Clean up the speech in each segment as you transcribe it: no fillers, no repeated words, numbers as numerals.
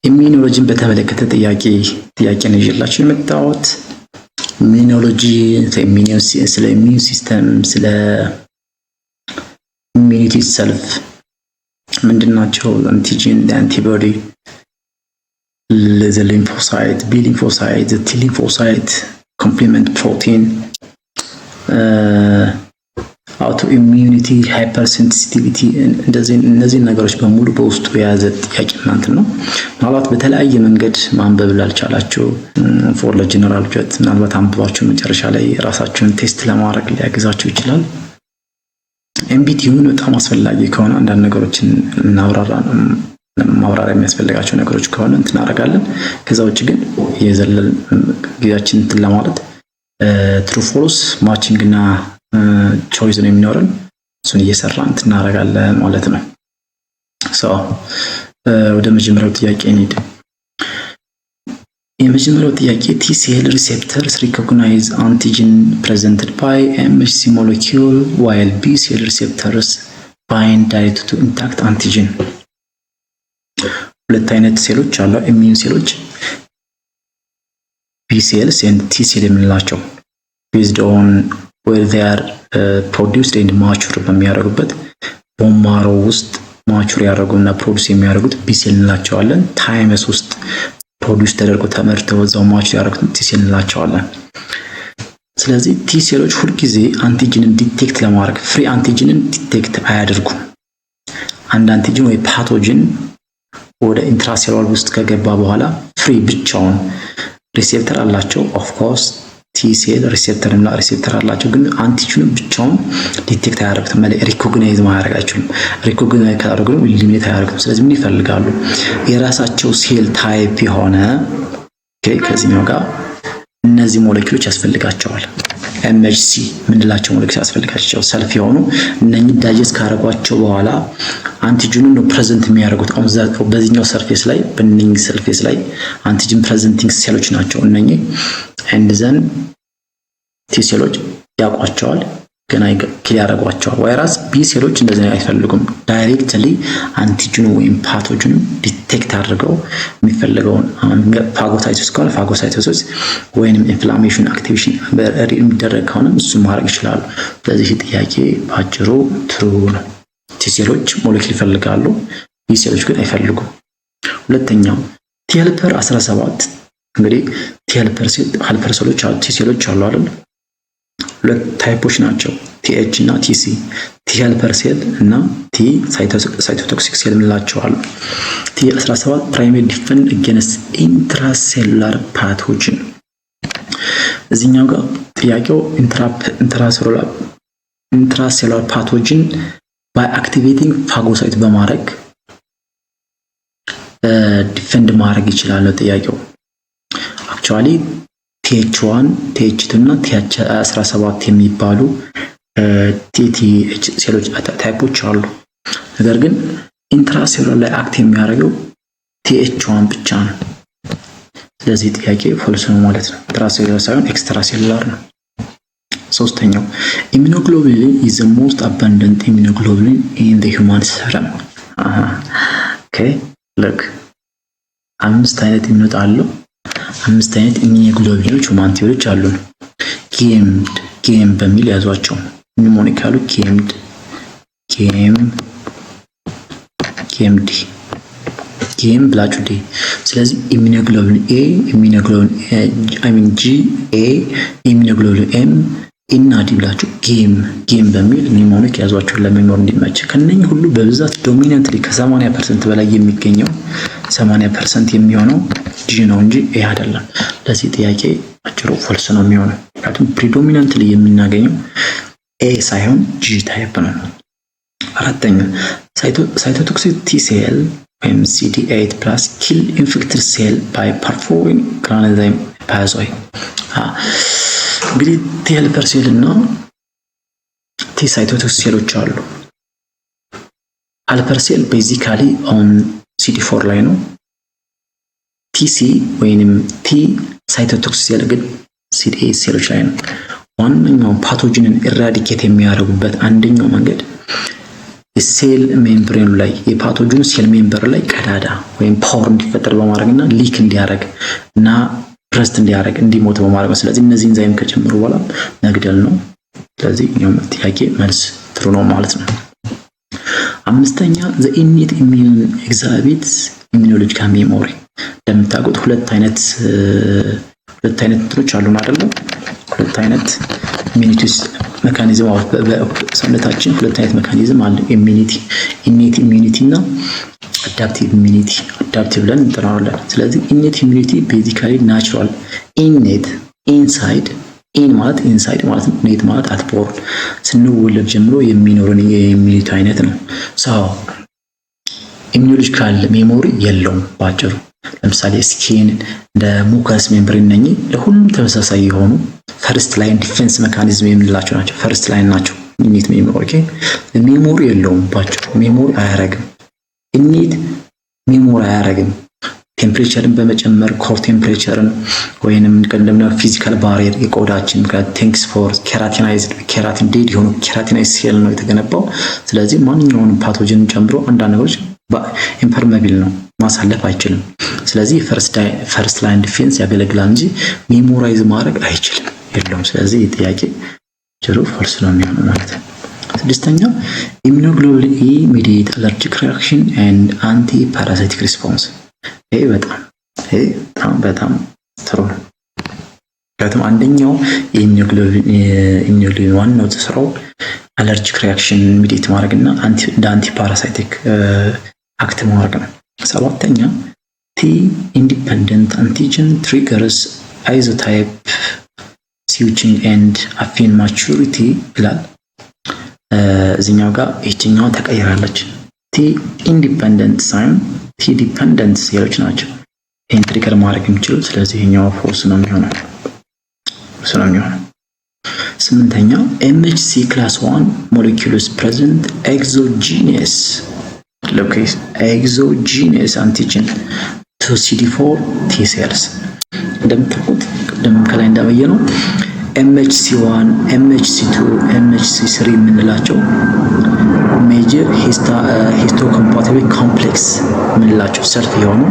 Immunology ን በተመለከተ ጥያቄ ነው ይዤላችሁ የመጣሁት። Immunology፣ ስለ immune system፣ ስለ immunity itself ምንድን ናቸው? Antigen፣ antibody፣ the lymphocyte፣ B lymphocyte፣ T lymphocyte፣ complement protein፣ autoimmunity፣ hypersensitivity እነዚህን ነገሮች በሙሉ በውስጡ የያዘ ጥያቄ እናንትን ነው። ምናልባት በተለያየ መንገድ ማንበብ ላልቻላችሁ for ለ general እውቀት ምናልባት አንብባችሁ መጨረሻ ላይ ራሳችሁን test ለማድረግ ሊያግዛችሁ ይችላል። MBT ውን በጣም አስፈላጊ ከሆነ አንዳንድ ነገሮችን እናብራራ፣ ማብራሪያ የሚያስፈልጋቸው ነገሮች ከሆነ እንትን እናደርጋለን። ከዛ ውጭ ግን የዘለል ጊዜያችን እንትን ለማለት true false matching እና choice ነው የሚኖረን። እሱን እየሰራ እንትን እናደርጋለን ማለት ነው። So ወደ መጀመሪያው ጥያቄ እንሂድ። የመጀመሪያው ጥያቄ T cell receptors recognize antigen presented by MHC molecule, while B cell receptors bind direct to intact antigen። ሁለት አይነት ሴሎች አሉ፣ immune ሴሎች B cells and T cell የምንላቸው based on where they are produced and mature በሚያደርጉበት bone marrow ውስጥ mature ያደረጉ እና produce የሚያደርጉት B cell እንላቸዋለን። Thymus ውስጥ produce ተደርጎ ተመርተው እዛው mature ያደረጉት T cell እንላቸዋለን። ስለዚህ T ሴሎች ሁልጊዜ antigen ን detect ለማድረግ free antigen ን detect አያደርጉም። አንድ antigen ወይ pathogen ወደ intracellular ውስጥ ከገባ በኋላ free ብቻውን receptor አላቸው። Of course T cell receptor እና receptor አላቸው፣ ግን antigen ኑ ብቻውን detect አያደርጉትም፣ recognize ማድረግ አይችሉም። Recognize ካደረጉ eliminate አያደርጉትም። ስለዚህ ምን ይፈልጋሉ? የራሳቸው cell type የሆነ ከዚህኛው ጋር እነዚህ ሞለኪሎች ያስፈልጋቸዋል። MHC የምንላቸው ሞለኪሎች ያስፈልጋቸው self የሆኑ እነኚህ digest ካደረጓቸው በኋላ antigen ኑን ነው present የሚያደርጉት። በዚህኛው surface ላይ፣ በእነኚህ surface ላይ antigen presenting ሴሎች ናቸው እነኚህ። And then T ሴሎች ያውቋቸዋል፣ ገና kill ያደርጓቸዋል። Whereas B ሴሎች እንደዚህ አይፈልጉም። Directly antigen ኑ ወይም pathogen ኑ detect አድርገው የሚፈልገውን phagocytosis ከሆነ phagocytosis ወይንም inflammation activation የሚደረግ ከሆነ እሱ ማድረግ ይችላሉ። ስለዚህ ጥያቄ በአጭሩ true ነው። T ሴሎች ሞለኪል ይፈልጋሉ፣ B ሴሎች ግን አይፈልጉም። ሁለተኛው T helper 17። እንግዲህ T helper ሴሎች አሉ፣ T ሴሎች አሉ አይደል? ሁለት type ኦች ናቸው፣ TH እና TC። T helper cell እና T cytotoxic cell የምንላቸው አሉ። T 17 primary defend against intracellular pathogen። እዚህኛው ጋር ጥያቄው intracellular pathogen by activating phagocyte በማድረግ defend ማድረግ ይችላል ነው ጥያቄው። Actually TH 1፣ TH 2 እና TH 17 የሚባሉ TTH ሴሎች type ኦች አሉ። ነገር ግን intracellular ላይ act የሚያደርገው TH 1 ብቻ ነው። ስለዚህ ጥያቄ false ነው ማለት ነው። Intracellular ሳይሆን extracellular ነው። ሶስተኛው immunoglobulin is the most abundant immunoglobulin in the human serum። Okay, look፣ አምስት አይነት immuno አለው። አምስት አይነት immunoglobulin ኖች ወይም antibody ዎች አሉን። GAMED GAME በሚል ያዟቸው። Mnemonic ያሉ GAMED GAME GAME D GAME ብላችሁ D። ስለዚህ immunoglobulin A፣ immunoglobulin I mean G፣ A፣ immunoglobulin M፣ E እና D ብላችሁ GAME GAME በሚል mnemonic ያዟቸው ለ memory እንዲመች። ከነኚህ ሁሉ በብዛት dominantly ከ80% በላይ የሚገኘው፣ 80% የሚሆነው G ነው እንጂ A አይደለም። ለዚህ ጥያቄ አጭሩ false ነው የሚሆነው። ምክንያቱም predominantly የምናገኘው A ሳይሆን G type ነው። አራተኛ cytotoxic T cell ወይም CD8 plus kill infected cell by perforin granzyme pathway። እንግዲህ T helper cell እና T cytotoxic ሴሎች አሉ። Helper cell basically on CD4 ላይ ነው። TC ወይንም T cytotoxic cell ግን CD8 ሴሎች ላይ ነው። ዋነኛው pathogen ን eradicate የሚያደርጉበት አንደኛው መንገድ የ cell membrane ኑ ላይ፣ የ pathogen ኑ cell membrane ላይ ቀዳዳ ወይም pore እንዲፈጠር በማድረግ እና leak እንዲያደርግ እና burst እንዲያደርግ፣ እንዲሞት በማድረግ ነው። ስለዚህ እነዚህ ኢንዛይም ከጨመሩ በኋላ መግደል ነው። ስለዚህ ይኸኛው ጥያቄ መልስ true ነው ማለት ነው። አምስተኛ፣ the innate immune exhibits immunological memory። እንደምታውቁት ሁለት አይነት እንትኖች አሉን አይደለም? ሁለት አይነት immunity mechanism፣ በሰውነታችን ሁለት አይነት mechanism አለ። Immunity፣ innate immunity እና adaptive immunity፣ adaptive ብለን እንጠራዋለን። ስለዚህ innate immunity basically natural፣ innate inside፣ in ማለት inside ማለት ነው። Nate ማለት at born፣ ስንወለድ ጀምሮ የሚኖረን የ immunity አይነት ነው። So immunological memory የለውም ባጭሩ። ለምሳሌ skin፣ እንደ mucous membrane፣ እነኚህ ለሁሉም ተመሳሳይ የሆኑ first line defense mechanism የምንላቸው ናቸው። First line ናቸው። Innate memory፣ okay፣ memory የለውም ባጭሩ። Memory አያረግም። Innate memory አያረግም። Temperature ን በመጨመር፣ core temperature ን ወይንም እንደምና physical barrier የቆዳችን thanks for keratinized፣ keratin dead የሆኑ keratinized cell ነው የተገነባው። ስለዚህ ማንኛውንም pathogen ጨምሮ አንዳንድ ነገሮች impermeable ነው፣ ማሳለፍ አይችልም። ስለዚህ first line defense ያገለግላል እንጂ memorize ማድረግ አይችልም፣ የለውም። ስለዚህ ጥያቄ true false ነው የሚሆነው ማለት ነው። ስድስተኛ፣ immunoglobulin E mediate allergic reaction and anti parasitic response። ይሄ በጣም በጣም ጥሩ ነው። ምክንያቱም አንደኛው የ immunoglobulin ዋናው ስራው allergic reaction mediate ማድረግ እና እንደ anti parasitic act ማድረግ ነው። ሰባተኛ፣ T independent antigen triggers isotype switching and affine maturity ይላል። እዚኛው ጋር ይችኛዋ ተቀይራለች። T independent ሳይሆን T dependent ሴሎች ናቸው ይህን trigger ማድረግ የሚችሉት። ስለዚህ ይሄኛው false ነው የሚሆነው፣ false ነው የሚሆነው። ስምንተኛ፣ MHC class 1 molecules present exogenous exogenous antigen to CD4 T cells። እንደምታውቁት ቅድም ከላይ እንዳየነው MHC 1፣ MHC 2፣ MHC 3 የምንላቸው major histocompatible complex የምንላቸው self የሆኑ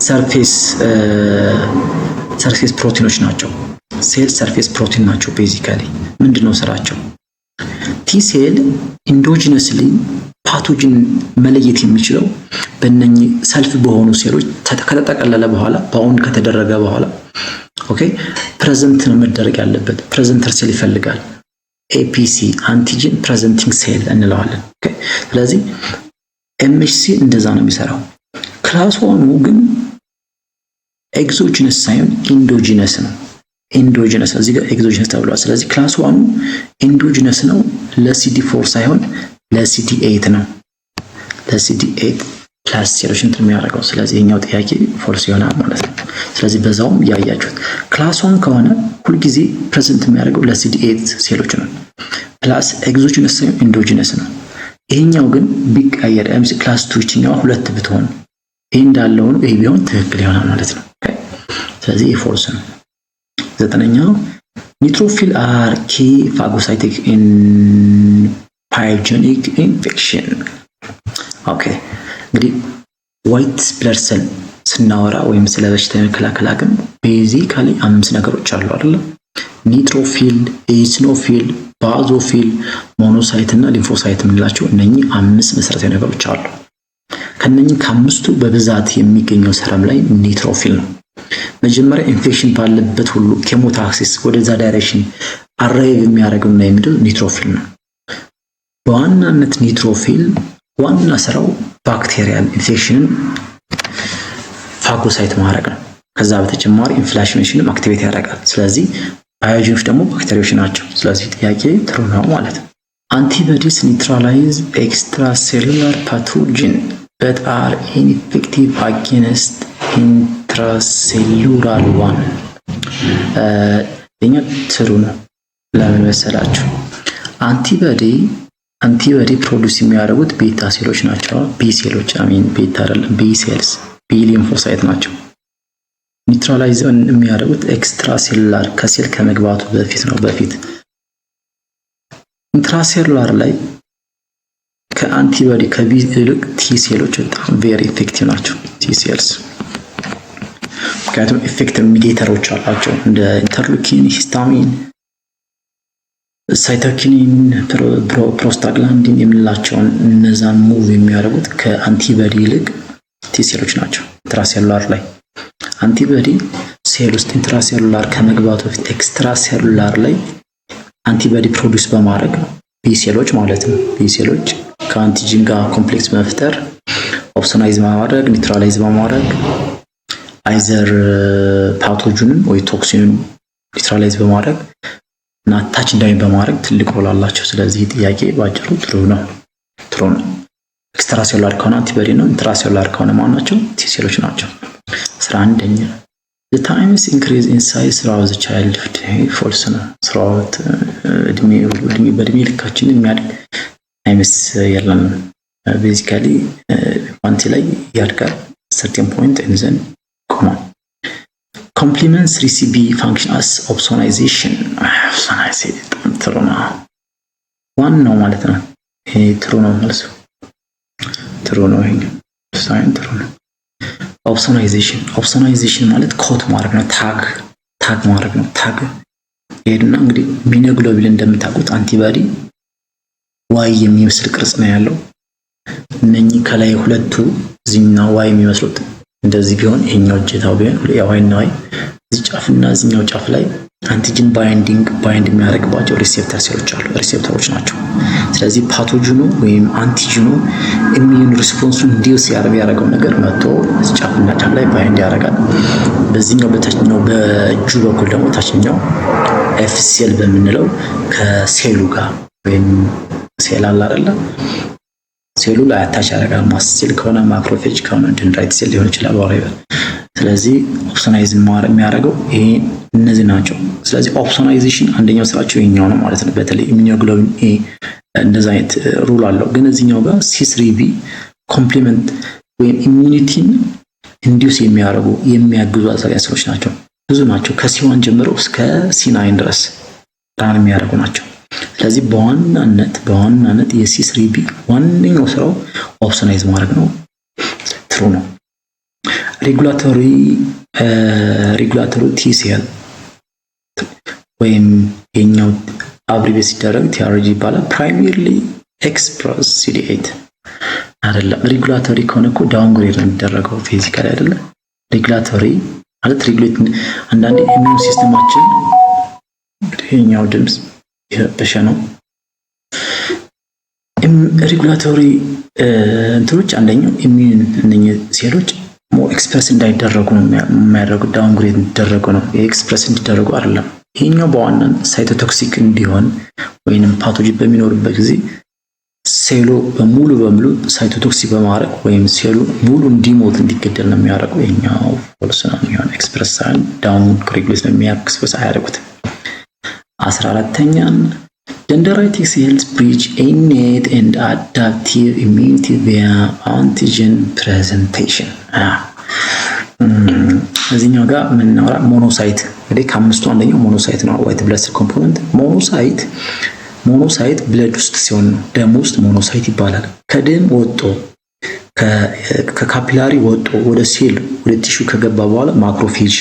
surface ፕሮቲኖች ናቸው። Cell surface protein ናቸው። Basically ምንድን ነው ስራቸው? T cell endogenously pathogen መለየት የሚችለው በእነኚህ self በሆኑ ሴሎች ከተጠቀለለ በኋላ፣ bound ከተደረገ በኋላ፣ okay፣ present ነው መደረግ ያለበት። Presenter cell ይፈልጋል። APC፣ antigen presenting cell እንለዋለን። Okay፣ ስለዚህ MHC እንደዛ ነው የሚሰራው። Class 1 ኑ ግን exogenous ሳይሆን endogenous ነው። Endogenous፣ እዚህ ጋር exogenous ተብሏል። ስለዚህ class 1 ኑ endogenous ነው፣ ለሲዲ 4 ሳይሆን ለሲዲ 8 ነው። ለ CD8+ ሴሎች እንትን የሚያደርገው። ስለዚህ ይሄኛው ጥያቄ false ይሆናል ማለት ነው። ስለዚህ በዛውም ያያችሁት class 1 ከሆነ ሁልጊዜ present የሚያደርገው ለሲዲ 8 ሴሎች ነው። Plus exogenous ሳይሆን endogenous ነው። ይሄኛው ግን ቢቀየር class 2፣ ይችኛዋ ሁለት ብትሆን፣ ይሄ እንዳለው ነው፣ ይሄ ቢሆን ትክክል ይሆናል ማለት ነው። ስለዚህ ይሄ false ነው። ዘጠነኛው፣ neutrophil are key phagocytic in pyogenic infection። Okay፣ እንግዲህ white blood cell ስናወራ ወይም ስለ በሽታ የመከላከል አቅም basically አምስት ነገሮች አሉ አይደለም? Neutrophil፣ eosinophil፣ basophil፣ monocyte እና lymphocyte የምንላቸው እነኚህ አምስት መሰረታዊ ነገሮች አሉ። ከነኚህ ከአምስቱ በብዛት የሚገኘው serum ላይ neutrophil ነው። መጀመሪያ ኢንፌክሽን ባለበት ሁሉ chemotaxis ወደዛ direction arrive የሚያደርገውና የሚሄደው neutrophil ነው። በዋናነት neutrophil ዋና ስራው bacterial infection ን phagocyte ማድረግ ነው። ከዛ በተጨማሪ inflammation ንም activate ያደርጋል። ስለዚህ pyrogen ኖች ደግሞ ባክቴሪያዎች ናቸው። ስለዚህ ጥያቄ true ነው ማለት ነው። Antibodies neutralize extracellular pathogen but are ineffective against intracellular one። የኛ true ነው። ለምን መሰላችሁ? Antibody produce የሚያደርጉት beta ሴሎች ናቸው። B ሴሎች፣ I mean beta አይደለም፣ B cells፣ B lymphocyte ናቸው። Neutralize የሚያደርጉት extracellular ከ cell ከመግባቱ በፊት ነው። በፊት Intracellular ላይ ከ antibody ከ B ይልቅ T ሴሎች በጣም very effective ናቸው። T cells ምክንያቱም effector mediator ኦች አላቸው እንደ interleukin፣ histamine፣ cytokinin፣ prostaglandin የምንላቸውን እነዛን move የሚያደርጉት ከ antibody ይልቅ T ሴሎች ናቸው። Intracellular ላይ antibody cell ውስጥ intracellular ከመግባቱ በፊት extracellular ላይ antibody produce በማድረግ B ሴሎች ማለት ነው። B ሴሎች ከ antigen ጋር complex በመፍጠር opsonize በማድረግ፣ neutralize በማድረግ፣ either pathogen ን ወይ toxin ን neutralize በማድረግ እና attach እንዳይሆን በማድረግ ትልቅ role አላቸው። ስለዚህ ጥያቄ ባጭሩ true ነው፣ true ነው። Extracellular ከሆነ antibody ነው። Intracellular ከሆነ ማን ናቸው? T ሴሎች ናቸው። 11ኛ፣ the thymus increase in size throughout the childhood። False ነው። Throughout እድሜ በእድሜ ልካችን የሚያድግ thymus የለንም። Basically infancy ላይ ያድጋል፣ certain point and then ይቆማል። Complement 3CB function as opsonization። Opsonization በጣም true ነው፣ ዋናው ማለት ነው። ይሄ true ነው መልሱ፣ true ነው። ይሄ ሳይን true ነው። Opsonization፣ opsonization ማለት ኮት ማድረግ ነው። Tag ማድረግ ነው። Tag ይሄድና እንግዲህ immunoglobulin እንደምታውቁት antibody Y የሚመስል ቅርጽ ነው ያለው። እነኚህ ከላይ ሁለቱ እዚህኛው Y የሚመስሉት እንደዚህ ቢሆን፣ ይሄኛው እጀታው ቢሆን Y እና Y እዚህ ጫፍና እዚህኛው ጫፍ ላይ antigen binding bind የሚያደርግባቸው receptor ሴሎች አሉ፣ receptor ኦች ናቸው። ስለዚህ pathogen ኑ ወይም antigen ኑ immune response ኡ induce ያደረገው ነገር መጥቶ እዚህ ጫፍና ጫፍ ላይ bind ያደርጋል። በዚህኛው በታችኛው በእጁ በኩል ደግሞ ታችኛው Fc cell በምንለው ከሴሉ ጋር ወይም ሴል አለ አይደለ? ሴሉ ላይ attach ያደርጋል። Mast cell ከሆነ፣ macrophage ከሆነ፣ dendritic cell ሊሆን ይችላል whatever። ስለዚህ opsonize የሚያደርገው ይሄ እነዚህ ናቸው። ስለዚህ opsonization አንደኛው ስራቸው ይሄኛው ነው ማለት ነው። በተለይ immunoglobulin A እንደዛ አይነት role አለው። ግን እዚህኛው ጋር C3b complement ወይም immunity ን induce የሚያደርጉ የሚያግዙ አዛጋጅ ናቸው። ብዙ ናቸው። ከ C1 ጀምሮ እስከ C9 ድረስ run የሚያደርጉ ናቸው። ስለዚህ በዋናነት የ C3b ዋነኛው ስራው opsonize ማድረግ ነው። True ነው። Regulatory T cell ወይም የኛው abbreviate ሲደረግ Treg ይባላል። Primarily express CD8 አይደለም። Regulatory ከሆነ እኮ downgrade ነው የሚደረገው physically አይደለም። Regulatory ማለት regulate አንዳንዴ immune system ኣችን፣ ይሄኛው ድምፅ የረበሸ ነው። Regulatory እንትኖች አንደኛው immune እነኚህ ሴሎች more express እንዳይደረጉ ነው የሚያደርጉት፣ downgrade እንዲደረጉ ነው። Express እንዲደረጉ አይደለም። ይሄኛው በዋናነት cytotoxic እንዲሆን ወይንም pathogen በሚኖርበት ጊዜ ሴሉ በሙሉ በሙሉ cytotoxic በማድረግ ወይም ሴሉ ሙሉ እንዲሞት እንዲገደል ነው የሚያደርገው። ይሄኛው false ነው የሚሆን። Express ሳይሆን down regulate ነው የሚያደርግ፣ express አያደርጉትም። 14ተኛን፣ dendritic cells bridge innate and adaptive immunity via antigen presentation። እዚህኛው ጋር የምናወራ monocyte እንግዲህ ከአምስቱ አንደኛው monocyte ነው። White blood cell component monocyte። Monocyte blood ውስጥ ሲሆን ነው፣ ደም ውስጥ monocyte ይባላል። ከደም ወጥቶ ከ capillary ወጥቶ ወደ ሴል ወደ tissue ከገባ በኋላ macrophage፣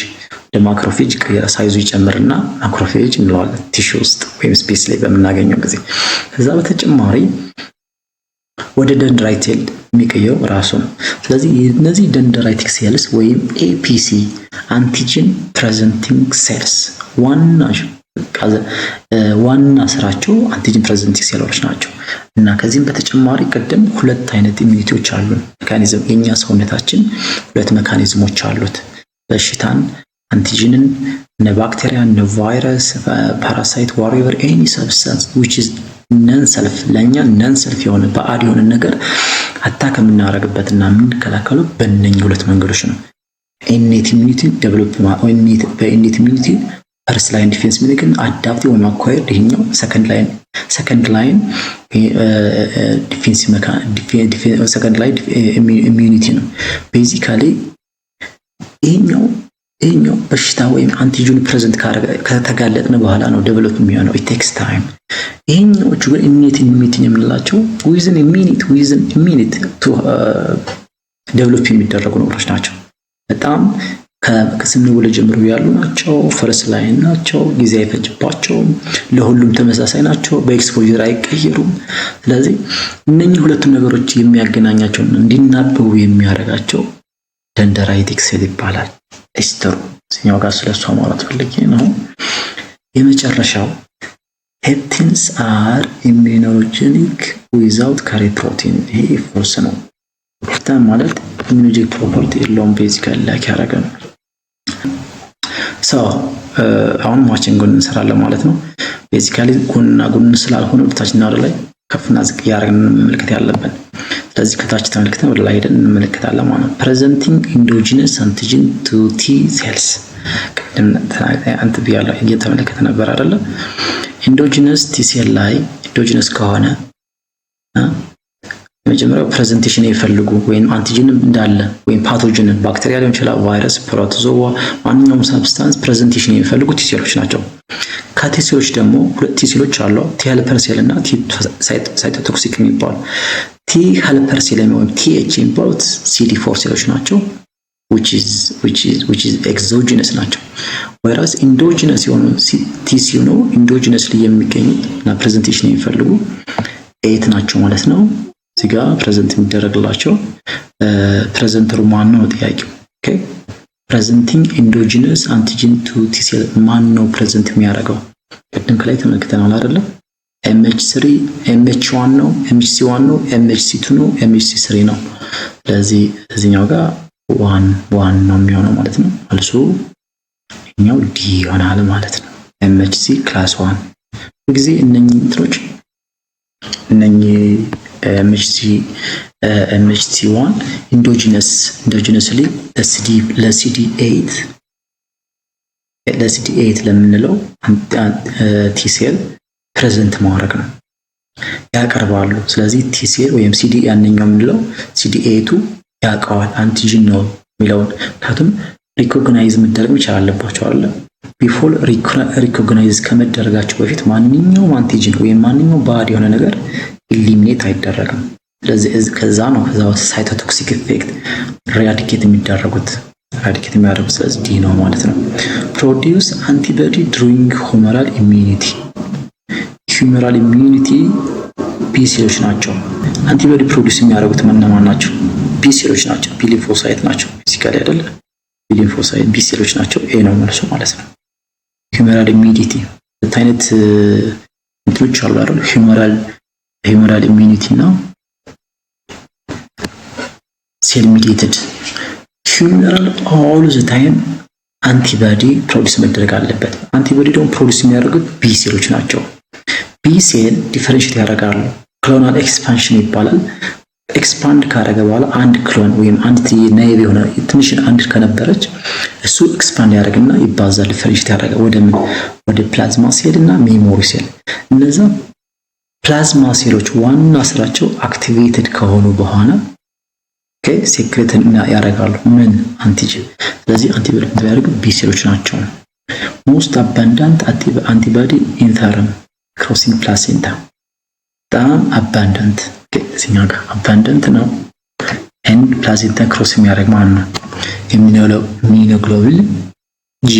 ወደ macrophage ይቀየራል። Size ኡ ይጨምርና macrophage እንለዋለን tissue ውስጥ ወይም space ላይ በምናገኘው ጊዜ። ከዛ በተጨማሪ ወደ dendritic cell የሚቀየረው ራሱ ነው። ስለዚህ እነዚህ dendritic cells ወይም APC antigen presenting cells ዋና ስራቸው antigen presenting ሴሎች ናቸው። እና ከዚህም በተጨማሪ ቅድም ሁለት አይነት immunity ዎች አሉ። Mechanism የኛ ሰውነታችን ሁለት mechanism ኦች አሉት። በሽታን፣ antigen ን፣ እነ ባክቴሪያ፣ እነ ቫይረስ፣ parasite፣ whatever, any substance which is non self፣ ለእኛ non self የሆነ ባዕድ የሆነ ነገር attack የምናደርግበት እና የምንከላከለው በእነኚህ ሁለት መንገዶች ነው። Innate immunity develop በ innate immunity first line defense ግን adaptive ወይም acquired ይሄኛው second line defense፣ second line immunity ነው። Basically ይሄኛው በሽታ ወይም antigen present ከተጋለጥን በኋላ ነው develop የሚሆነው። It takes time። ይሄኛዎቹ ግን innate immunity የምንላቸው within minute develop የሚደረጉ ነገሮች ናቸው። በጣም ከስንወለድ ጀምሮ ያሉ ናቸው። First line ናቸው። ጊዜ አይፈጅባቸውም። ለሁሉም ተመሳሳይ ናቸው። በ exposure አይቀየሩም። ስለዚህ እነኚህ ሁለቱም ነገሮች የሚያገናኛቸውና እንዲናበቡ የሚያደርጋቸው dendritic cell ይባላል። ኤስተሩ እዚኛው ጋር ስለሷ ማውራት ፈልጌ ነው። የመጨረሻው haptens are immunogenic without carrier protein። ይሄ false ነው። Hapten ማለት immunogenic property የለውም። Basically lack ያደረገ ነው። So አሁን matching ኡን እንሰራለን ማለት ነው። Basically ጎንና ጎን ስላልሆነ ወደታችና ወደ ላይ ከፍና ዝቅ እያደረግን መመልከት ያለብን። ስለዚህ ከታች ተመልክተን ወደ ላይ ሄደን እንመለከታለን ማለት ነው። Presenting endogenous antigen to T cells፣ ቅድም አንተ ብያለሁ፣ እየተመለከተ ነበር አይደለ? Endogenous T cell ላይ endogenous ከሆነ የመጀመሪያው presentation የሚፈልጉ ወይም antigen እንዳለ ወይም pathogen ን ባክቴሪያ ሊሆን ይችላል፣ ቫይረስ፣ protozoa፣ ማንኛውም substance presentation የሚፈልጉ T cell ኦች ናቸው። ከ T cell ኦች ደግሞ ሁለት T cell ኦች አሉ፣ T helper cell እና T cytotoxic የሚባሉ። T helper cell ወይም TH የሚባሉት CD4 ሴሎች ናቸው፣ which is exogenous ናቸው። Whereas endogenous የሆኑ T ሲሆኑ endogenously የሚገኙት እና presentation የሚፈልጉ eight ናቸው ማለት ነው። እዚህ ጋር present የሚደረግላቸው presenter ኡ ማን ነው ጥያቄው። Okay, presenting endogenous antigen to T cell ማን ነው present የሚያደርገው? ቅድም ከላይ ተመልክተናል አይደለም? MH3፣ MH1 ነው፣ MHC 1 ነው፣ MHC 2 ነው፣ MHC 3 ነው። ስለዚህ እዚህኛው ጋር one one ነው የሚሆነው ማለት ነው። መልሱ ይኸኛው D ይሆናል ማለት ነው። MHC class 1 ጊዜ እነኚህ እንትኖች፣ እነኚህ MHC 1 endogenously ለ CD8 ለምንለው T cell present ማድረግ ነው ያቀርባሉ። ስለዚህ T cell ወይም ሲዲ ያንኛው የምንለው ሲዲ ኤቱ ያውቀዋል antigen ነው የሚለውን፣ ምክንያቱም recognize መደረግ መቻል አለባቸው አለ። Before recognize ከመደረጋቸው በፊት ማንኛውም antigen ወይም ማንኛውም ባዕድ የሆነ ነገር eliminate አይደረግም። ስለዚህ ከዛ ነው ከዛ cytotoxic effect eradicate የሚደረጉት፣ eradicate የሚያደርጉት። ስለዚህ D ነው ማለት ነው። Produce antibody during humoral immunity። Humoral immunity B ሴሎች ናቸው። Antibody produce የሚያደርጉት እነማን ናቸው? B ሴሎች ናቸው። B lymphocyte ናቸው። Basically አይደለ? B lymphocyte፣ B ሴሎች ናቸው። A ነው መልሱ ማለት ነው። Humoral immunity ሁለት አይነት እንትኖች አሉ አይደል? Humoral immunity እና cell mediated። Humoral all the time antibody produce መደረግ አለበት። Antibody ደግሞ produce የሚያደርጉት B ሴሎች ናቸው። B cell differentiate ያደርጋሉ። Clonal expansion ይባላል። Expand ካደረገ በኋላ አንድ clone ወይም አንድ naive የሆነ ትንሽ አንድ ከነበረች እሱ expand ያደርግና ይባዛል። Differentiate ያደርጋል ወደ ምን? ወደ plasma cell እና memory cell። እነዛ ፕላዝማ ሴሎች ዋና ስራቸው activated ከሆኑ በኋላ secrete ያደርጋሉ ምን? Antigen። ስለዚህ antibody የሚያደርጉ B ሴሎች ናቸው። Most abundant antibody in term crossing placenta፣ በጣም abundant፣ እዚህኛው ጋር abundant ነው። And placenta cross የሚያደርግ ማለት ነው። Immunoglobulin G፣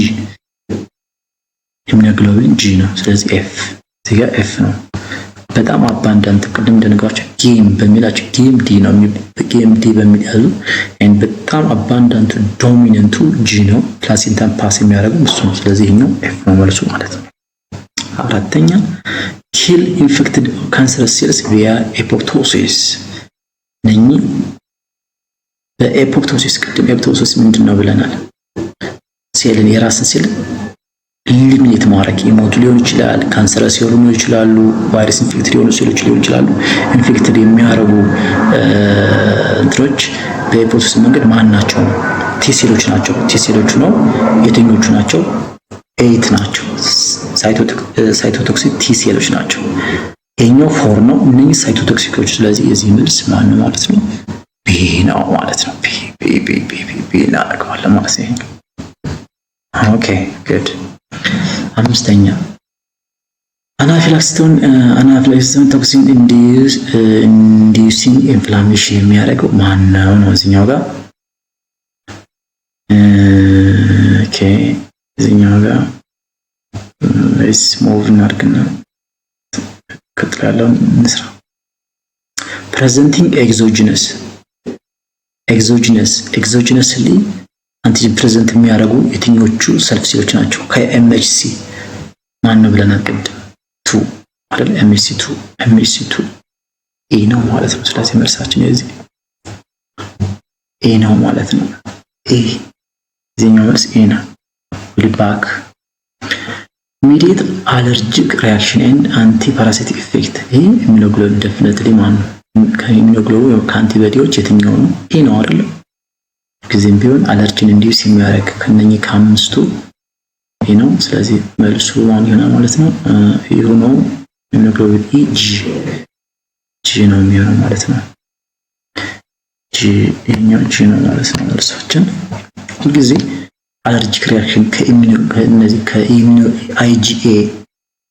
immunoglobulin G ነው። ስለዚህ F፣ እዚህ ጋር F ነው። በጣም abundant ቅድም እንደነገርኳችሁ game በሚላቸው game D ነው። Game D በሚል ያዙ። And በጣም abundant ኡ dominant ኡ G ነው። Placenta ን pass የሚያደርገው እሱ ነው። ስለዚህ ይሄኛው F ነው መልሱ ማለት ነው። አራተኛ፣ kill infected cancer cells via apoptosis። እነኚህ በ apoptosis፣ ቅድም apoptosis ምንድን ነው ብለናል? ሴልን፣ የራስን cell eliminate ማድረግ፣ የሞቱ ሊሆን ይችላል፣ cancerous የሆኑ ሊሆኑ ይችላሉ፣ ቫይረስ infected የሆኑ ሴሎች ሊሆኑ ይችላሉ። Infected የሚያደርጉ እንትኖች በ apoptosis መንገድ ማን ናቸው ነው? T ሴሎች ናቸው። T ሴሎቹ ነው። የትኞቹ ናቸው? Eight ናቸው። Cytotoxic T ሴሎች ናቸው። ይሄኛው four ነው። እነኚህ cytotoxic ኦች። ስለዚህ የዚህ መልስ ማን ነው ማለት ነው? B ነው ማለት ነው። B B B B B B እናደርገዋለን ማለት ነው። Okay, good። አምስተኛ፣ Anaphylactoid toxin inducing inflammation የሚያደርገው ማን ነው ነው እዚህኛው ጋር። Okay፣ እዚህኛው ጋር let's move እናድርግና ቀጥሎ ያለውን እንስራ። Presenting exogenously antigen present የሚያደርጉ የትኞቹ self ሴሎች ናቸው? ከ MHC ማን ነው ብለናል ቅድም፣ two አይደል? MHC 2፣ MHC 2 A ነው ማለት ነው። ስለዚህ መልሳችን የዚህ A ነው ማለት ነው። A፣ የዚህኛው መልስ A ነው። Will back mediate allergic reaction and anti parasitic effect። ይሄ immunoglobulin definitely ማን ነው? ከ immunoglobulin ከ antibody ዎች የትኛው ነው? A ነው አይደለም? ጊዜም ቢሆን allergy ን induce የሚያደርግ ከነኚህ ከአምስቱ A ነው። ስለዚህ መልሱ ማን ይሆናል ማለት ነው? ይሁ ነው፣ immunoglobulin E፣ G፣ G ነው የሚሆነው ማለት ነው። G፣ ይሄኛው G ነው ማለት ነው መልሳችን። ሁልጊዜ allergic reaction ከእነዚህ ከ immuno IgA፣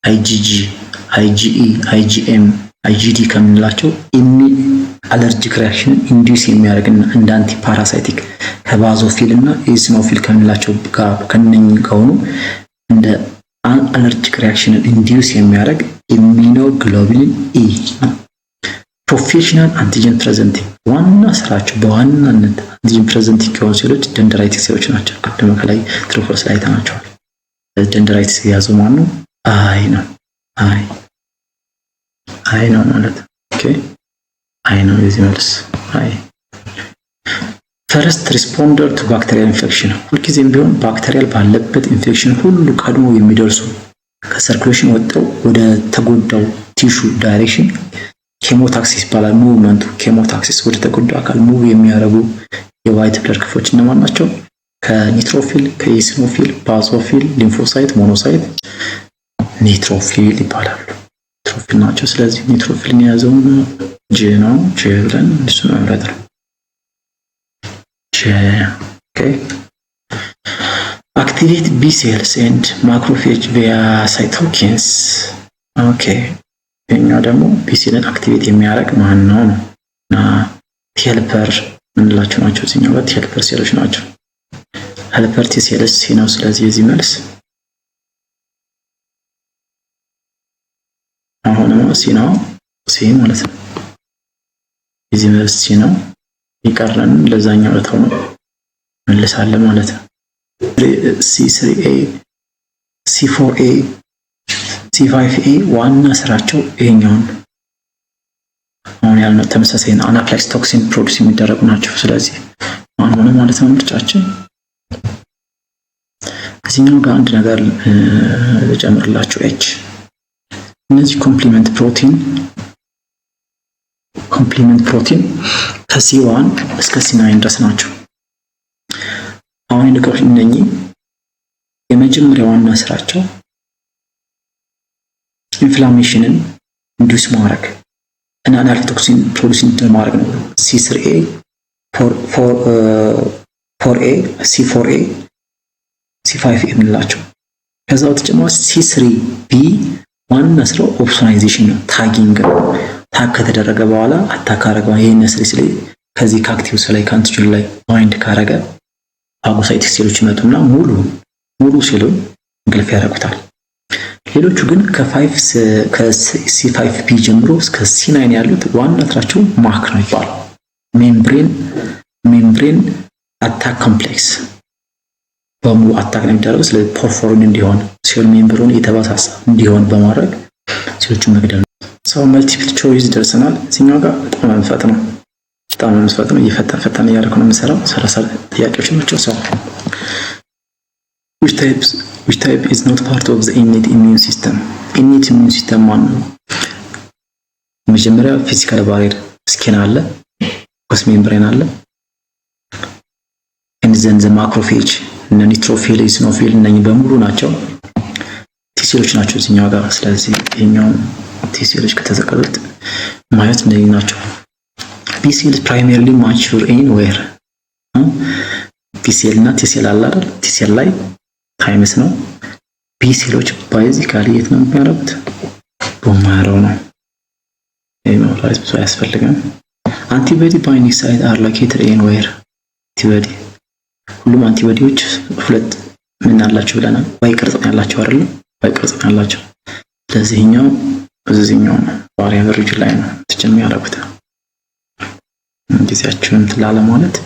IgG፣ IgE፣ IgM፣ IgD ከምንላቸው allergic reaction ን induce የሚያደርግና እንደ anti parasitic ከ basophil እና eosinophil ከምንላቸው ጋር ከነኚህ ከሆኑ እንደ allergic reaction ን induce የሚያደርግ immunoglobulin E ነው። Professional antigen presenting ዋና ስራቸው በዋናነት antigen presenting የሆኑ ሴሎች dendritic ሴሎች ናቸው። ቅድም ከላይ true false ላይ አይተናቸዋል። Dendritic የያዘው ማን ነው? I ነው። I፣ I ነው ማለት፣ okay፣ I ነው የዚህ መልስ I። First responder to bacterial infection፣ ሁልጊዜም ቢሆን bacterial ባለበት ኢንፌክሽን ሁሉ ቀድሞ የሚደርሱ ከ circulation ወጥተው ወደ ተጎዳው tissue direction chemotaxis ይባላል። Movement ኡ chemotaxis፣ ወደ ተጎዳው አካል move የሚያደርጉ የ white blood ክፍሎች እነማን ናቸው? ከ neutrophil፣ ከ eosinophil፣ basophil፣ lymphocyte፣ monocyte፣ neutrophil ይባላሉ። Neutrophil ናቸው። ስለዚህ neutrophil ን የያዘውን J ነው። J ብለን እሱ መምረጥ ነው። J፣ okay። Activate B cells and macrophage via cytokines። Okay፣ ይሄኛው ደግሞ B cell ን activate የሚያደርግ ማን ነው ነው እና T helper የምንላቸው ናቸው። እዚህኛው ጋር T helper ሴሎች ናቸው። Helper T cells C ነው። ስለዚህ የዚህ መልስ አሁንም C ነው። C ማለት ነው። የዚህ መልስ C ነው። የቀረን ለዛኛው ለተው ነው መልሳለን ማለት ነው። C 3 A፣ C 4 A፣ C 5 A ዋና ስራቸው ይሄኛውን አሁን ያልነው ተመሳሳይ anaphylactoxin toxin produce የሚደረጉ ናቸው። ስለዚህ ማን ሆነ ማለት ነው ምርጫችን? ከዚህኛው ጋር አንድ ነገር ልጨምርላችሁ። H እነዚህ complement protein ከ C 1 እስከ C 9 ድረስ ናቸው። አሁን የነገሮች እነኚህ የመጀመሪያ ዋና ስራቸው inflammation ን induce ማድረግ እና anaphylactoxin produce ማድረግ ነው። C 3 A፣ 4 A፣ C 4 A፣ C 5 A የምንላቸው። ከዛ በተጨማሪ C 3 B ዋና ስራው opsonization ነው፣ tagging ነው። Tag ከተደረገ በኋላ attack ካረገ ይሄን ስሪ ስለ ከዚህ ከ active ላይ ከ antigen ላይ bind ካረገ phagocytic ሴሎች ይመጡና ሙሉ ሙሉ ሴሉን እንቅልፍ ያደርጉታል። ሌሎቹ ግን ከ C 5 B ጀምሮ እስከ C 9 ያሉት ዋና ስራቸው MAC ነው ይባላል። Membrane attack complex በሙሉ attack ነው የሚደረገው። ስለዚህ perforin እንዲሆን cell membrane የተበሳሳ እንዲሆን በማድረግ ሴሎቹን መግደል ነው። So multiple choice ደርሰናል። እዚህኛው ጋር በጣም ነው፣ በጣም ነው፣ እየፈጠን ፈጠን እያደረኩ ነው የምሰራው። 30 ጥያቄዎች ናቸው። So which type is not part of the innate immune system? Innate immune system ማን ነው? መጀመሪያ physical barrier skin አለ፣ mucous membrane አለ፣ and then the macrophage፣ እነ neutrophil፣ eosinophil እነኚህ በሙሉ ናቸው። T ሴሎች ናቸው እዚህኛው ጋር። ስለዚህ ይሄኛው T ሴሎች ከተዘቀሉት ማለት እነዚህ ናቸው። B cell primarily mature in where? B cell እና T cell አለ አይደል? T cell ላይ thymus ነው። B ሴሎች basically የት ነው የሚያደርጉት? Bone marrow ነው። ይህ ማብራሪያ ብዙ አያስፈልግም። Antibody binding site are located in where? Antibody፣ ሁሉም antibody ዎች ሁለት ምን አላቸው ብለናል? Y ቅርጽ ነው ያላቸው አይደለም? Y ቅርጽ ነው ያላቸው። ስለዚህኛው እዚህኛው ነው፣ variable region ላይ ነው ትችን የሚያደርጉት። ጊዜያችሁን ትላለ ማለት።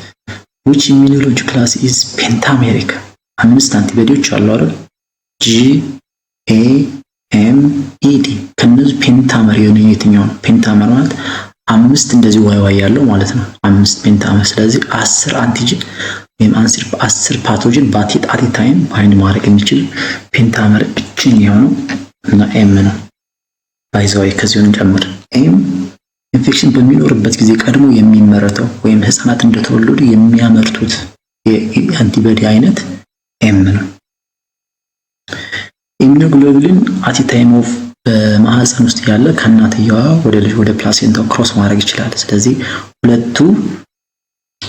Which immunology class is pentameric? አምስት antibody ዎች አሉ አይደል? G A M E D። ከነዚህ pentamer የሆነ የትኛው ነው? Pentamer ማለት አምስት እንደዚህ Y Y ያለው ማለት ነው። አምስት pentamer። ስለዚህ 10 antigen ወይም 10 pathogen at a time bind ማድረግ የሚችል pentamer ብቸኛ የሆነው እና M ነው። By the way፣ ከዚሁን እንጨምር። M infection በሚኖርበት ጊዜ ቀድሞ የሚመረተው ወይም ህፃናት እንደተወለዱ የሚያመርቱት የ antibody አይነት M ነው። Immunoglobulin at time of በማህፀን ውስጥ ያለ ከእናትየዋ ወደ ልጅ ወደ placenta ው cross ማድረግ ይችላል። ስለዚህ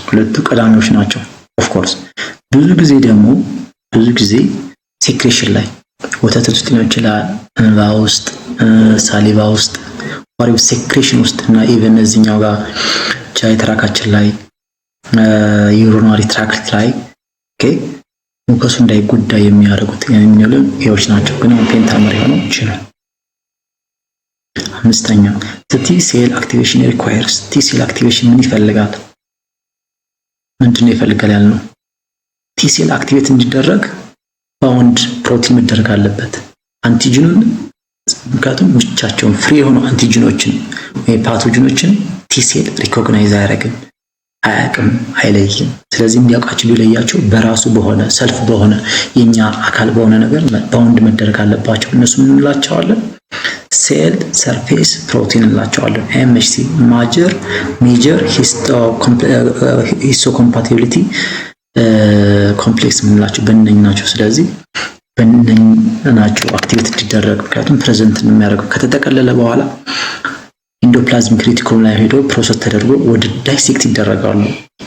ሁለቱ ቀዳሚዎች ናቸው። Of course ብዙ ጊዜ ደግሞ ብዙ ጊዜ secretion ላይ፣ ወተት ውስጥ ሊሆን ይችላል፣ እንባ ውስጥ፣ saliva ውስጥ፣ ዋሪው secretion ውስጥ እና even እዚህኛው ጋር GI tract ኣችን ላይ፣ urinary tract ላይ፣ okay፣ mucosa ኡ እንዳይጎዳ የሚያደርጉት የሚሉ ኤዎች ናቸው። ግን አሁን pentamer የሆነው እቺ ነው። አምስተኛ፣ T cell activation requires። T cell activation ምን ይፈልጋል? ምንድን ነው ይፈልጋል ያልነው? T cell activate እንዲደረግ bound protein መደረግ አለበት። Antigen ኑን፣ ምክንያቱም ብቻቸውን free የሆኑ antigen ኖችን ወይ pathogen ኖችን T cell recognize አያደርግም፣ አያውቅም፣ አይለይም። ስለዚህ እንዲያውቃቸው፣ ሊለያቸው በራሱ በሆነ self በሆነ የኛ አካል በሆነ ነገር bound መደረግ አለባቸው። እነሱ ምን እንላቸዋለን? Cell surface protein እንላቸዋለን። MHC፣ major histocompatibility complex የምንላቸው በእነኝ ናቸው። ስለዚህ በእነኝ ናቸው activate እንዲደረግ፣ ምክንያቱም present የሚያደርገው ከተጠቀለለ በኋላ endoplasmic reticulum ላይ ሄዶ process ተደርጎ ወደ dissect ይደረጋሉ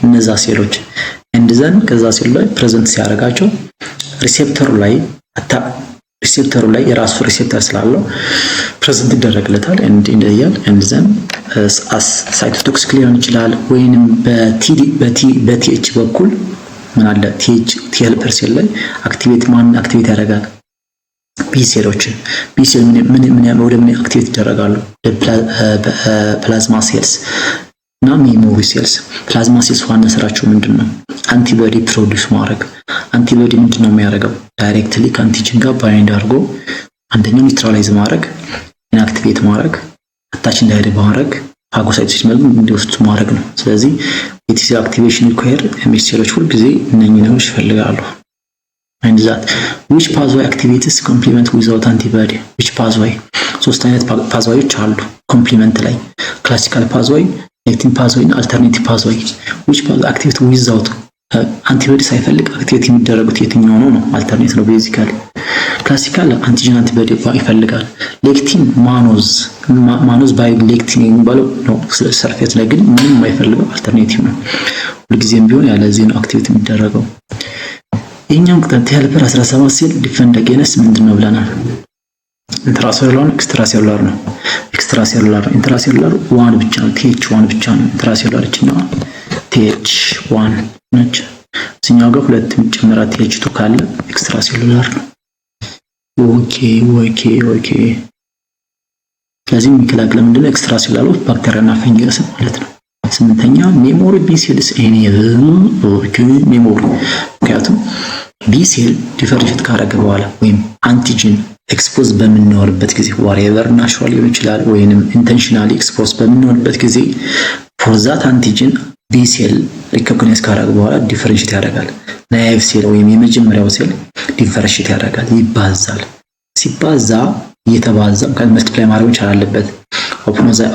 እነዛ ሴሎች። And then ከዛ ሴሉ ላይ present ሲያደርጋቸው receptor ኡ ላይ የራሱ receptor ስላለው present ይደረግለታል፣ ይለያል። And then cytotoxic ሊሆን ይችላል ወይንም በ TH በኩል ምን አለ፣ TH፣ T helper cell ላይ activate፣ ማን activate ያደርጋል? B cell ኦችን። B cell ምን ምን ወደ ምን activate ይደረጋሉ? Plasma cells እና memory cells። Plasma cells ዋና ስራቸው ምንድን ነው? Antibody produce ማድረግ። Antibody ምንድን ነው የሚያደርገው? Directly ከ antigen ጋር bind አድርጎ አንደኛው neutralize ማድረግ፣ inactivate ማድረግ፣ attach እንዳይሄድ ማድረግ፣ phagocytosis መልኩ እንዲወስዱ ማድረግ ነው። ስለዚህ የ T cell activation require MHC ሴሎች ሁልጊዜ እነኚህ ነገሮች ይፈልጋሉ። And that which pathway activates complement without antibody? Which pathway? ሶስት አይነት pathway ዎች አሉ complement ላይ፣ classical pathway፣ lectin pathway እና alternative pathway። Which pathway activate without antibody፣ ሳይፈልግ activate የሚደረጉት የትኛው ነው ነው? Alternate ነው basically። Classical antigen antibody ይፈልጋል። Lectin mannose bind lectin የሚባለው ነው። Surface ላይ ግን ምንም የማይፈልገው alternative ነው። ሁልጊዜም ቢሆን ያለዚህ ነው activate የሚደረገው። ይህኛው ቅጠል T helper 17 cell defend against ምንድን ነው ብለናል? Intracellular ነው extracellular ነው? Extracellular ነው። Intracellular one ብቻ ነው። TH one ብቻ ነው። Intracellular እችኛዋ TH one ነች። እዚህኛው ጋር ሁለት የሚጨምራ TH two ካለ extracellular ነው። Okay። ስለዚህ የሚከላከለው ምንድነው? Extracellular ባክቴሪያና ፈንገስ ማለት ነው። ስምንተኛ፣ memory B cells enable፣ okay፣ memory፣ ምክንያቱም B cell differentiate ካደረገ በኋላ ወይም antigen expose በምንኖርበት ጊዜ፣ whatever natural ሊሆን ይችላል ወይንም intentionally expose በምንሆንበት ጊዜ for that antigen B cell recognize ካደረገ በኋላ differentiate ያደርጋል። Naive cell ወይም የመጀመሪያው cell differentiate ያደርጋል፣ ይባዛል። ሲባዛ፣ እየተባዛ multiply ማድረግ መቻል አለበት።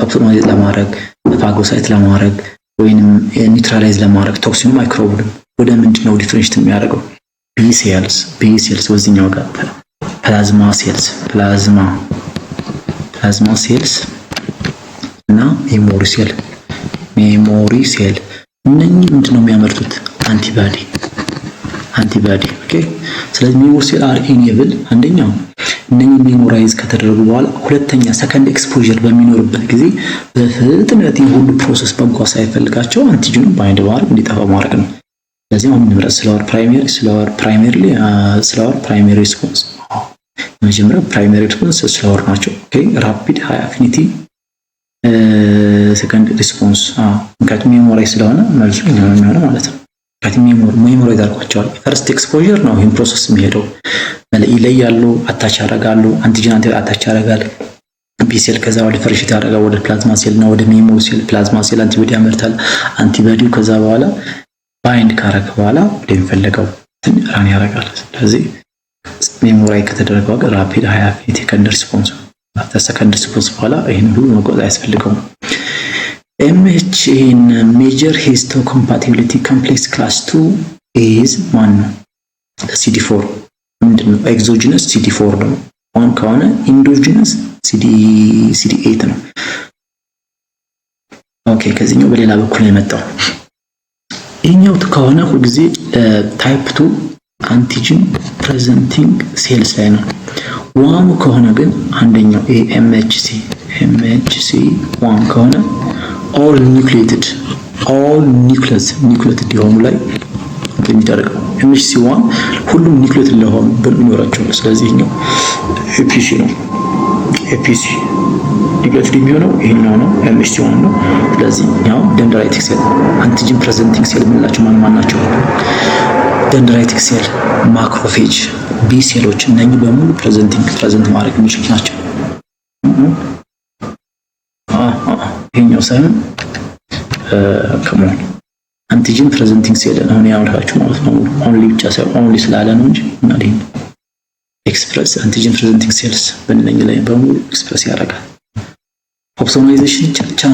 Opsonize ለማድረግ፣ phagocyte ለማድረግ ወይንም neutralize ለማድረግ toxin ኑ microbe ኡንም ወደ ምንድን ነው differentiate የሚያደርገው? B cells፣ B cells ወዚኛው ጋር plasma cells፣ plasma cells እና memory cell፣ memory cell። እነኚህ ምንድን ነው የሚያመርቱት? Antibody፣ antibody። Okay፣ ስለዚህ memory cell are enable አንደኛው እነኚህ memorize ከተደረጉ በኋላ ሁለተኛ second exposure በሚኖርበት ጊዜ በፍጥነት የሁሉ process መጓዝ ሳይፈልጋቸው antigen ኑ bind ማድረግ እንዲጠፋ ማድረግ ነው። ስለዚህ አሁን ንብረት slower primary slower primarily slower primary response መጀመሪያው primary response slower ናቸው። Okay, rapid high affinity second response፣ ምክንያቱም memorize ስለሆነ መልሱ የሚሆነው ማለት ነው። ምክንያቱም memorize አድርጓቸዋል። First exposure ነው ይህን process የሚሄደው ይለያሉ፣ attach ያደርጋሉ። Antigen anti attach ያደርጋል። B cell ከዛ ወደ differentiate ያደርጋል ወደ plasma cell እና ወደ memory cell። Plasma cell antibody ያመርታል። Antibody ው ከዛ በኋላ bind ካረገ በኋላ ወደሚፈለገው run ያደርጋል። ስለዚህ memorize ከተደረገ በኋላ rapid high affinity second response፣ after second response በኋላ ይህን ሁሉ መጓዝ አያስፈልገውም። MHC major histocompatibility complex class 2 is ማን ነው? ሲዲ4 ምንድን ነው? Exogenous CD4 ነው። One ከሆነ endogenous CD8 ነው። Okay, ከዚህኛው በሌላ በኩል ነው የመጣው። ይህኛው ከሆነ ሁልጊዜ type 2 antigen presenting cells ላይ ነው። One ኑ ከሆነ ግን አንደኛው MHC 1 ከሆነ all nucleated, all nucleus nucleated የሆኑ ላይ የሚደረገው MHC 1 ሁሉም nucleated ለሆኑ ይኖራቸው። ስለዚህ ይሄኛው APC ነው። APC nucleated የሚሆነው ይሄኛው ነው፣ MHC 1 ነው። ስለዚህ ያው dendritic cell antigen presenting cell የምንላቸው ማን ማን ናቸው? Dendritic cell፣ macrophage፣ B ሴሎች እነኚህ በሙሉ present ማድረግ የሚችሉት ናቸው። ይሄኛው ሳይሆን ከመሆን antigen presenting cell አሁን ያልኳችሁ ማለት ነው። Only ብቻ ሳይሆን only ስላለ ነው እንጂ እና express antigen presenting cells በእነኚህ ላይ በሙሉ express ያደርጋል። Opsonization ቻ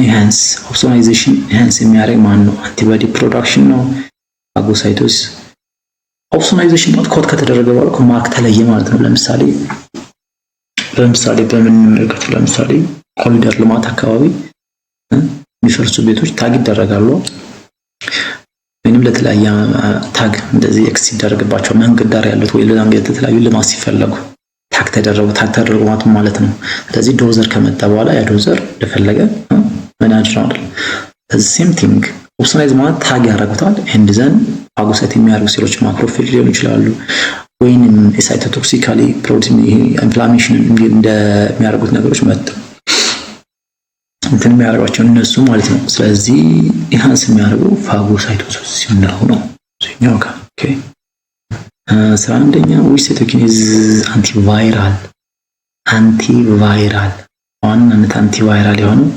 enhance opsonization enhance የሚያደርግ ማን ነው? Antibody production ነው። Phagocytosis። Opsonization ማለት ኮት ከተደረገ በኋላ mark ተለየ ማለት ነው። ለምሳሌ በምንመለከቱ ለምሳሌ ኮሪደር ልማት አካባቢ የሚፈርሱ ቤቶች tag ይደረጋሉ። ወይንም ለተለያየ tag እንደዚህ X ይደረግባቸው መንገድ ዳር ያሉት ወይ ለተለያዩ ልማት ሲፈለጉ tag ተደረጉ፣ tag ተደረጉ ማለት ነው። ስለዚህ dozer ከመጣ በኋላ ያ dozer እንደፈለገ መናጅ ነው አይደል? Same thing opsonize ማለት tag ያደርጉታል። And then phagocyte የሚያደርጉ ሴሎች macrophage ሊሆኑ ይችላሉ፣ ወይንም cytotoxically protein inflammation እንደሚያደርጉት ነገሮች መጡ እንትን የሚያደርጓቸው እነሱ ማለት ነው። ስለዚህ enhance የሚያደርገው phagocytosis ነው ነው እኛው ጋር። Okay, 11ኛ፣ which cytokine is antiviral? Antiviral ዋናነት antiviral የሆነው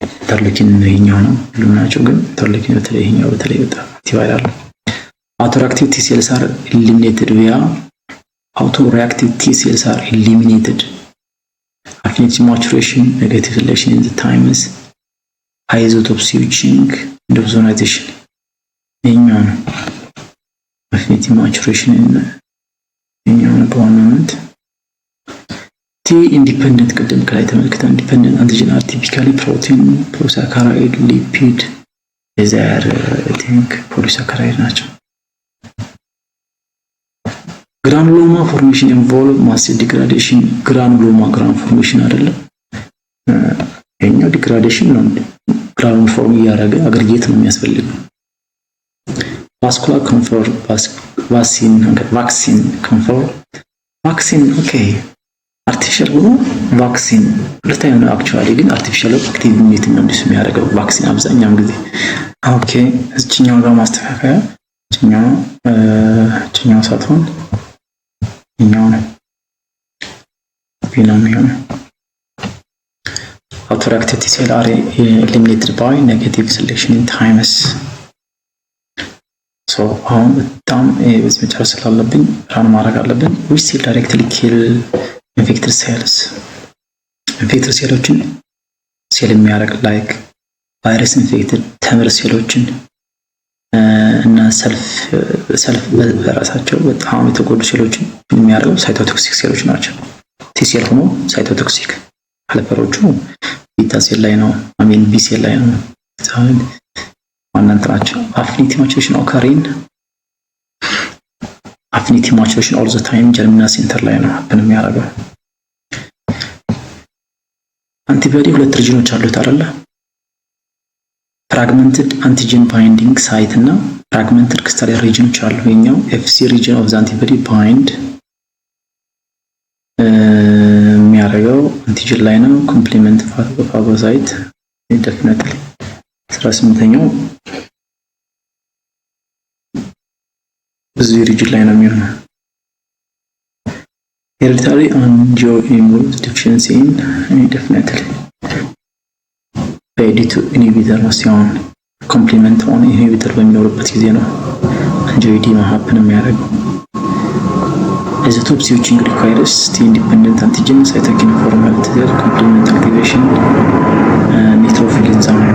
interleukin ነው። ይሄኛው ነው፣ ሁሉም ናቸው፣ ግን interleukin በተለይ ይሄኛው በተለይ በጣም antiviral ነው። Autoreactive T cells are eliminated via, autoreactive T cells are eliminated affinity maturation, negative selection in the thymus, isotype switching, opsonization። ይሄኛው ነው affinity maturation፣ ይሄኛው ነው በዋናነት። T independent ቅድም ከላይ ተመልክተን independent antigen are typically protein፣ polysaccharide፣ lipid የዚያር think polysaccharide ናቸው። Granuloma formation involve mast cell degradation። Granuloma granule formation አይደለም፣ ይሄኛው degradation ነው። Granule form እያደረገ aggregate ነው የሚያስፈልገው። Vascular confer vaccine, vaccine confer vaccine, okay, artificial ሆኖ vaccine ሁለት አይነት ነው። Actually ግን artificial active immunity ነው እንዲስ የሚያደርገው vaccine አብዛኛውን ጊዜ። Okay, እችኛው ጋር ማስተካከያ፣ እችኛው ሳትሆን እኛው ነው፣ B ነው የሚሆነው። Autoreactive T cell are eliminated by negative selection in thymus። So አሁን በጣም በዚህ መጨረስ ስላለብኝ run ማድረግ አለብን። Which cell directly kill infected cells? Infected ሴሎችን kill የሚያደርግ like virus infected tumor ሴሎችን እና self በራሳቸው በጣም የተጎዱ ሴሎችን የሚያደርገው cytotoxic ሴሎች ናቸው። T cell ሆኖ cytotoxic helper ኦቹ beta cell ላይ ነው፣ I mean B cell ላይ ነው። ዋና እንትናቸው affinity maturation occur in Affinity maturation all the time germinal center ላይ ነው happen የሚያደርገው። Antibody ሁለት region ኦች አሉት አይደለ? Fragmented antigen binding site እና fragmented crystalline region ኦች አሉ። የኛው Fc region of the antibody bind የሚያደርገው antigen ላይ ነው። Complement phagocyte definitely 18ኛው እዚህ region ላይ ነው የሚሆነው። Hereditary angioedema deficiency in definitely በ D2 inhibitor ነው ሲሆን complement one inhibitor በሚኖርበት ጊዜ ነው angioedema happen የሚያደርገው። Isotope switching requires T independent antigen, cytokine formaldehyde, complement activation, neutrophil enzyme.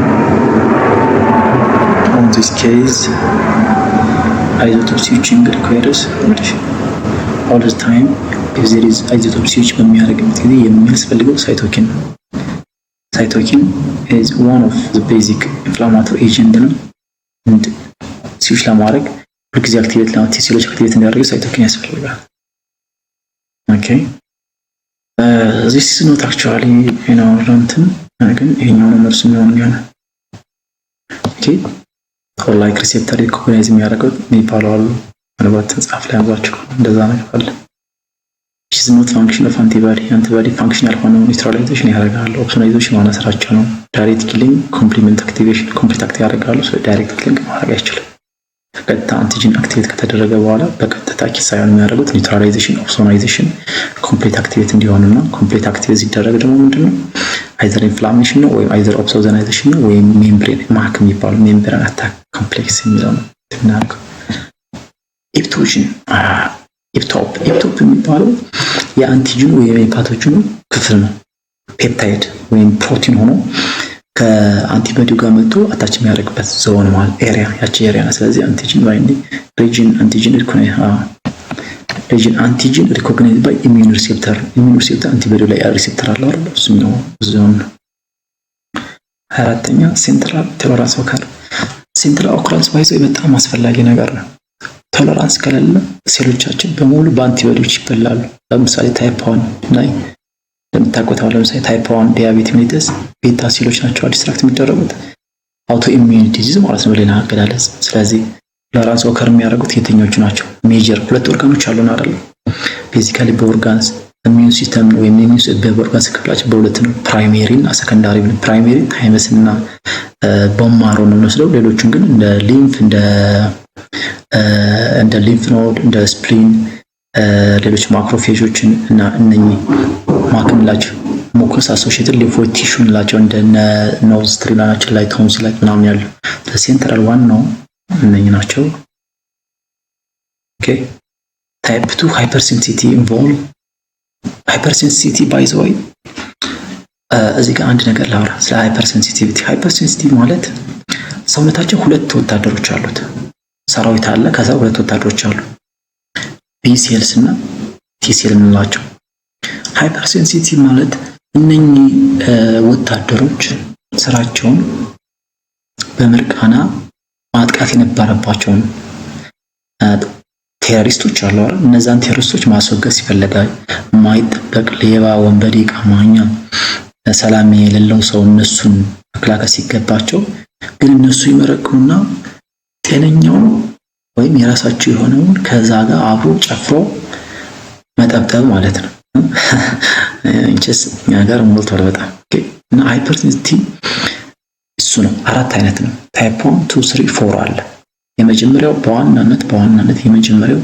On this case, isotope switching requires all the time, if there is isotope switch በሚያደርግበት ጊዜ የሚያስፈልገው cytokine ነው። Cytokine is one of the basic inflammatory agent ነው። And switch ለማድረግ ሁልጊዜ activate T cell ኦች activate እንዲያደርጉ cytokine ያስፈልጋል። Okay, this is not actually in our እንትን ግን ይሄኛው ነው መልሱ የሚሆነው። Okay, toll like receptor recognize የሚያደርገው የሚባሉ አሉ። ምናልባት መጽሐፍ ላይ አንባችሁ እንደዛ ነገር አለ። Is not function of antibody. Antibody function ያልሆነው neutralization ያደርጋሉ። Opsonization ዋና ስራቸው ነው። Direct killing, complement activation complete active ያደርጋሉ። Direct killing ማድረግ አይችልም። ቀጥታ antigen activate ከተደረገ በኋላ በቀጥታ kill ሳይሆን የሚያደርጉት neutralization፣ opsonization complete activate እንዲሆንና complete activate ሲደረግ ደግሞ ምንድነው either inflammation ነው ወይም either opsonization ነው ወይም membrane MAC የሚባለው membrane attack complex የሚለው ነው የምናደርገው። Epitogen epitope epitope የሚባለው የ antigen ኑ ወይም የ pathogen ኑ ክፍል ነው። Peptide ወይም ፕሮቲን ሆኖ ከ antibody ው ጋር መጥቶ attach የሚያደርግበት ዞን ማለት area ያቺ area ነው። ስለዚህ antigen binding region antigen region antigen recognize by immune receptor. Immune receptor antibody ው ላይ receptor አለው አይደል? እሱኛው ዞን ነው። 24ኛ central tolerance occur. Central occurrence ባይዘው በጣም አስፈላጊ ነገር ነው። Tolerance ከሌለ ሴሎቻችን በሙሉ በ antibody ዎች ይበላሉ። ለምሳሌ type 1 ላይ እንደምታውቁት አሁን ለምሳሌ type 1 diabetes mellitus beta cell ኦች ናቸው destruct የሚደረጉት autoimmune disease ማለት ነው በሌላ አገላለጽ። ስለዚህ tolerance occur የሚያደርጉት የትኞቹ ናቸው? Major ሁለት ኦርጋኖች አሉን አይደል? Basically በ organs immune system ወይም immune በ organs ክፍላችን በሁለት ነው፣ primary እና secondary ብለን። Primary thymus እና bone marrow ነው የምንወስደው። ሌሎቹን ግን እንደ lymph እንደ lymph node፣ እንደ spleen፣ ሌሎች macrophage ኦችን እና እነኚህ MAC እንላቸው mucosa associated lymphoid tissue እንላቸው እንደ nostril ኣችን ላይ ቶንሲል ላይ ምናምን ያሉ central ዋናው እነኚህ ናቸው። Okay, type 2 hypersensitivity involve hypersensitivity, by the way, እዚህ ጋር አንድ ነገር ላውራ ስለ hypersensitivity። Hypersensitivity ማለት ሰውነታችን ሁለት ወታደሮች አሉት። ሰራዊት አለ፣ ከዛ ሁለት ወታደሮች አሉ፣ B cells እና T cell የምንላቸው። Hypersensitive ማለት እነኚህ ወታደሮች ስራቸውን በምርቃና ማጥቃት የነበረባቸውን terrorist ኦች አሉ አይደል? እነዛን terrorist ኦች ማስወገድ ሲፈለጋል የማይጠበቅ ሌባ፣ ወንበዴ፣ ቀማኛ፣ ሰላም የሌለው ሰው እነሱን መከላከል ሲገባቸው ግን እነሱ ይመረቅኑና ጤነኛውን ወይም የራሳቸው የሆነውን ከዛ ጋር አብሮ ጨፍሮ መጠብጠብ ማለት ነው። እንቸስ እኛ ጋር ሞልቷል በጣም። እና hypersensitivity እሱ ነው። አራት አይነት ነው። Type 1, 2, 3, 4 አለ። የመጀመሪያው በዋናነት የመጀመሪያው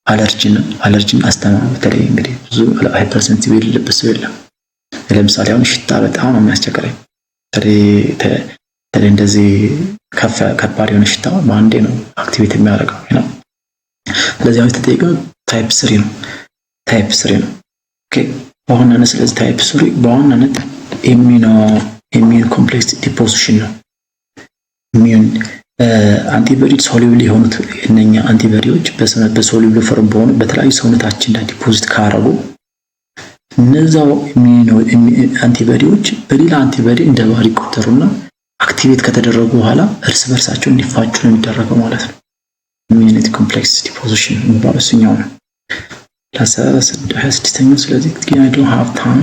አለርጂ ነው። አለርጂን አስተማ በተለይ እንግዲህ ብዙ hypersensitive የሌለበት ሰው የለም። ለምሳሌ አሁን ሽታ በጣም ነው የሚያስቸግረኝ። በተለይ እንደዚህ ከባድ የሆነ ሽታ በአንዴ ነው activate የሚያደርገው ነው። ስለዚህ አሁን የተጠየቀው type 3 ነው። Type 3 ነው። Okay, በዋናነት ስለዚህ type 3 በዋናነት immune complex deposition ነው። Immune antibody soluble የሆኑት እነኛ antibody ዎች በ soluble form በሆኑ በተለያዩ ሰውነታችን ላይ deposit ካረጉ እነዛው antibody ዎች በሌላ antibody እንደ ባዕድ ይቆጠሩና activate ከተደረጉ በኋላ እርስ በርሳቸው እንዲፋጩ ነው የሚደረገው ማለት ነው። Immunity complex deposition የሚባለው እሱኛው ነው። ለ26ኛው ስለዚህ I don't have time.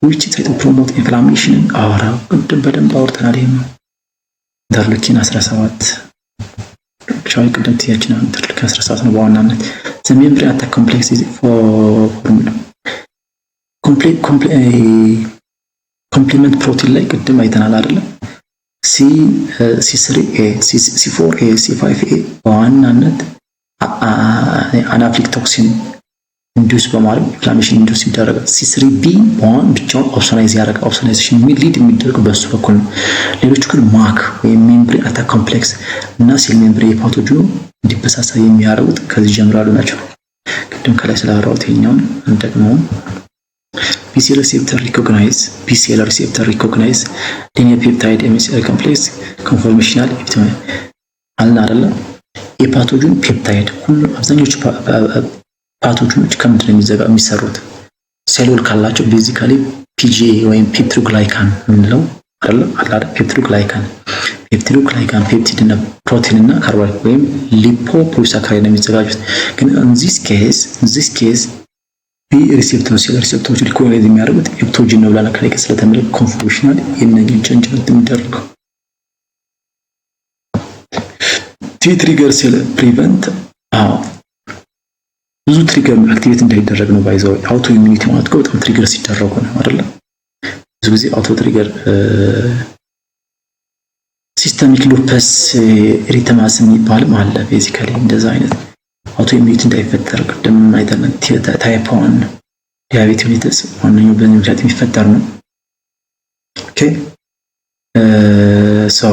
Which cyto promote inflammation? አወራ ቅድም በደንብ አውርተናል። ይሄ ነው interleukin 17 ሻዊ ቅድም ትያችን interleukin 17 ነው በዋናነት። The membrane attack complex is formed complement protein ላይ ቅድም አይተናል አይደለም? C C3a፣ C4a፣ C5a በዋናነት anaphylatoxin induce በማድረግ inflammation induce ይደረጋል። C3b በዋን ብቻውን opsonize ያደርጋል። Opsonization lead የሚደረገው በእሱ በኩል ነው። ሌሎቹ ግን MAC ወይም membrane attack complex እና cell membrane የ pathogen ኑ እንዲበሳሳ የሚያደርጉት ከዚህ ጀምራሉ ናቸው። ቅድም ከላይ ስላወራሁት ይኸኛውን ደግሞ B cell receptor recognize, B cell receptor recognize linear peptide MHC complex conformational አልን አይደለ? የ pathogen peptide ሁሉ አብዛኞቹ pathogen ኖች ከምንድን ነው የሚሰሩት? Cell wall ካላቸው basically PGA ወይም peptidoglycan የምንለው አይደለ? አለ አይደል? Peptidoglycan peptide እና ፕሮቲን እና ካርቦሃይድሬት ወይም lipopolysaccharide ነው የሚዘጋጁት። ግን in this case B receptor cell receptor ኦች recognize የሚያደርጉት epitogen ነው ብለናል። ከላይ ስለተመለከ conformational የእነኝህን change የሚደረገው T trigger cell prevent። አዎ፣ ብዙ trigger activate እንዳይደረግ ነው። By the way, autoimmunity ማለት እኮ በጣም trigger ሲደረጉ ነው አይደለ? ብዙ ጊዜ auto trigger systemic lupus erythematosus የሚባልም አለ። Basically እንደዛ አይነት autoimmunity እንዳይፈጠር ቅድም አይተናል። Type 1 diabetes mellitus ዋነኛው በዚህ ምክንያት የሚፈጠር ነው። Okay, so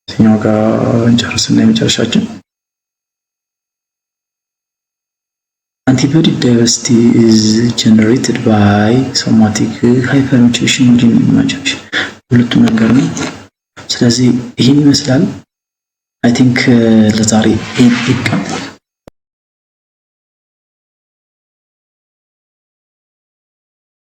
እኛው ጋር እንጨርስና የመጨረሻችን antibody diversity is generated by somatic hypermutation, gene maturation ሁለቱም ነገር ነው። ስለዚህ ይህን ይመስላል። I think ለዛሬ ይህን ይብቃ።